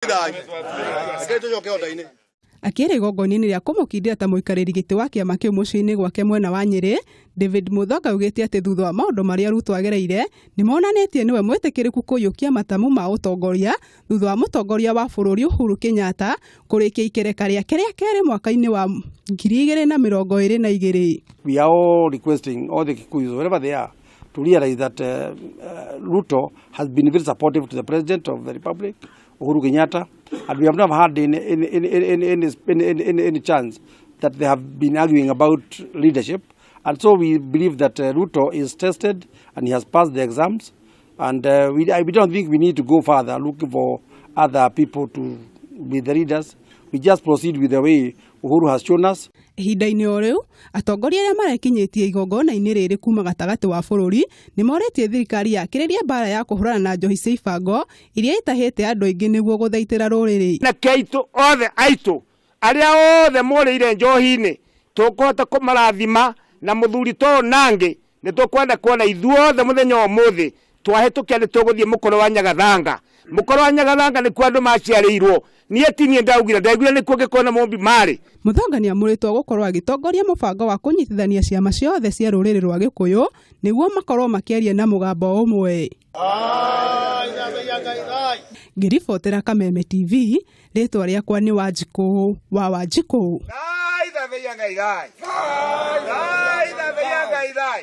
Reke tũcoke onda-inĩ. Akĩaria igongona-inĩ rĩa kũmũkindĩra ta mũikarĩri gĩtĩ wa kĩama kĩu mũciĩ-inĩ gwake mwena wa Nyĩrĩ, David Mũthonga augĩte atĩ thutha wa maũndũ marĩa Ruto agereire nĩ monanĩtie nĩwe mwĩtĩkĩrĩku kũiyũkia matamu ma ũtongoria thutha wa mũtongoria wa bũrũri Uhuru Kenyatta kũrĩkia ikereka rĩake rĩa kerĩ mwaka-inĩ wa 2022. We are all requesting all the Kikuyus, wherever they are, to realize that Ruto has been very supportive to the President of the Republic, Uhuru Kenyatta, and we have never had any chance that they have been arguing about leadership. And so we believe that Ruto is tested and he has passed the exams. And we don't think we need to go further looking for other people to be the leaders. We just proceed with the way Uhuru has shown us. Ihinda-inĩ o rĩu, atongoria arĩa marekinyĩtie igongona-inĩ rĩrĩ kuma gatagatĩ wa bũrũri nĩ morĩtie thirikari yakĩrĩrie mbara ya kũhũrana na njohi cia ibango iria itahĩte andũ aingĩ nĩguo gũthaitĩra rũrĩrĩ. Anake aitũ othe aitũ arĩa othe morĩire njohi-inĩ tũkũhota kũmarathima na mũthuri to nangĩ nĩ tũkwenda kuona ithuothe mũthenya wa ũmũthĩ twahĩtũkia nĩ tũgũthiĩ mũkoro wa Nyagathanga. Mũkoro wa Nyagathanga nĩkuo andũ maciarĩirwo. Niĩ ti niĩ ndaugire, ndaiguire nĩkuo ngĩkona Mũmbi marĩ. Mũthonga nĩ amũrĩtwo gũkorwo agĩtongoria mũbango wa kũnyitithania ciama ciothe cia rũrĩrĩ rwa Gĩkũyũ nĩguo makorwo makĩaria na mũgambo ũmwe. Ngĩribotera Kameme TV, rĩtwa rĩakwa nĩ Wanjikũ wa Wanjikũ. Thai thathaiya Ngai thai. Thai thathaiya Ngai thai.